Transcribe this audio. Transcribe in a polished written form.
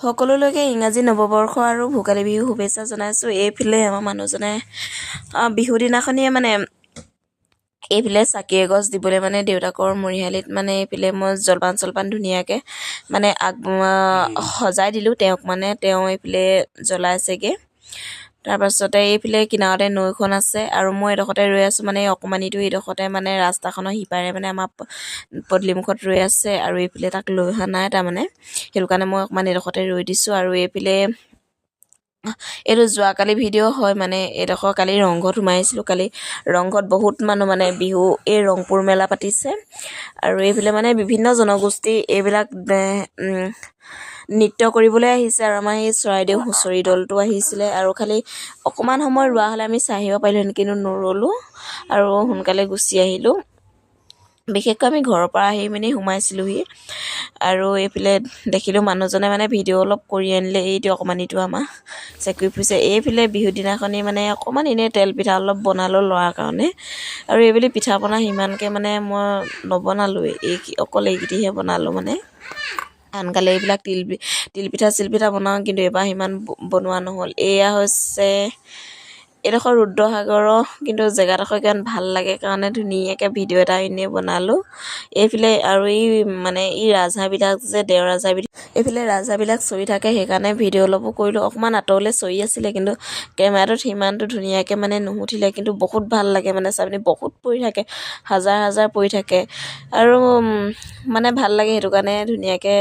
সকলোলৈকে ইংৰাজী নৱবৰ্ষ আৰু ভোগালী বিহু শুভেচ্ছা জনাইছোঁ। এইফালে আমাৰ মানুহজনে বিহু দিনাখনিয়ে মানে এইফালে চাকি এগছ দিবলৈ মানে দেউতাকৰ মৰিশালিত মানে এইফালে মই জলপান চলপান ধুনীয়াকৈ মানে আগ সজাই দিলোঁ তেওঁক, মানে তেওঁ এইফালে জ্বলাইছেগৈ। তাৰপাছতে এইফালে কিনাৰতে নৈখন আছে আৰু মই এইডোখৰতে ৰৈ আছোঁ, মানে অকণমানিটো এইডোখৰতে মানে ৰাস্তাখনৰ সিপাৰে মানে আমাৰ পদূলিমুখত ৰৈ আছে আৰু এইফালে তাক লৈ অহা নাই তাৰমানে, সেইটো কাৰণে মই অকণমান এইডোখৰতে ৰৈ দিছোঁ। আৰু এইফালে এইটো যোৱাকালি ভিডিঅ' হয়, মানে এইডোখৰ কালি ৰংঘৰত সোমাই আহিছিলোঁ। কালি ৰংঘৰত বহুত মানুহ মানে বিহু এই ৰংপুৰ মেলা পাতিছে আৰু এইফালে মানে বিভিন্ন জনগোষ্ঠী এইবিলাক নৃত্য কৰিবলৈ আহিছে আৰু আমাৰ এই চৰাইদেউ হুঁচৰি দলটো আহিছিলে। আৰু খালি অকণমান সময় ৰোৱা হ'লে আমি চাই আহিব পাৰিলোহেঁতেন, কিন্তু নৰ'লোঁ আৰু সোনকালে গুচি আহিলোঁ। বিশেষকৈ আমি ঘৰৰ পৰা আহি পিনি সোমাইছিলোঁহি আৰু এইফালে দেখিলোঁ মানুহজনে মানে ভিডিঅ' অলপ কৰি আনিলে। এইটো অকণমানিটো আমাৰ চেকুৰি ফুৰিছে। এইফালে বিহু দিনাখনি মানে অকণমান এনেই তেল পিঠা অলপ বনালোঁ ল'ৰাৰ কাৰণে আৰু এইবুলি পিঠা পনা সিমানকৈ মানে মই নবনালোৱেই, এই অকল এইকেইটিহে বনালোঁ। মানে আনকালে এইবিলাক তিলপিঠা চিলপিঠা বনাওঁ, কিন্তু এইবাৰ সিমান বনোৱা নহ'ল। এয়া হৈছে এইডোখৰ ৰুদ্ৰসাগৰৰ, কিন্তু জেগাডোখৰ কিমান ভাল লাগে কাৰণে ধুনীয়াকৈ ভিডিঅ' এটা এনেই বনালোঁ এইফালে। আৰু এই মানে এই ৰাজহাঁহবিলাক যে দেও ৰাজহাঁহবিলাক এইফালে ৰাজহাঁহবিলাক চৰি থাকে, সেইকাৰণে ভিডিঅ' অলপো কৰিলোঁ। অকণমান আঁতৰলৈ চৰি আছিলে, কিন্তু কেমেৰাটোত সিমানটো ধুনীয়াকৈ মানে নুঠিলে, কিন্তু বহুত ভাল লাগে মানে চাই পিনি। বহুত পৰি থাকে, হাজাৰ হাজাৰ পৰি থাকে আৰু মানে ভাল লাগে, সেইটো কাৰণে ধুনীয়াকৈ।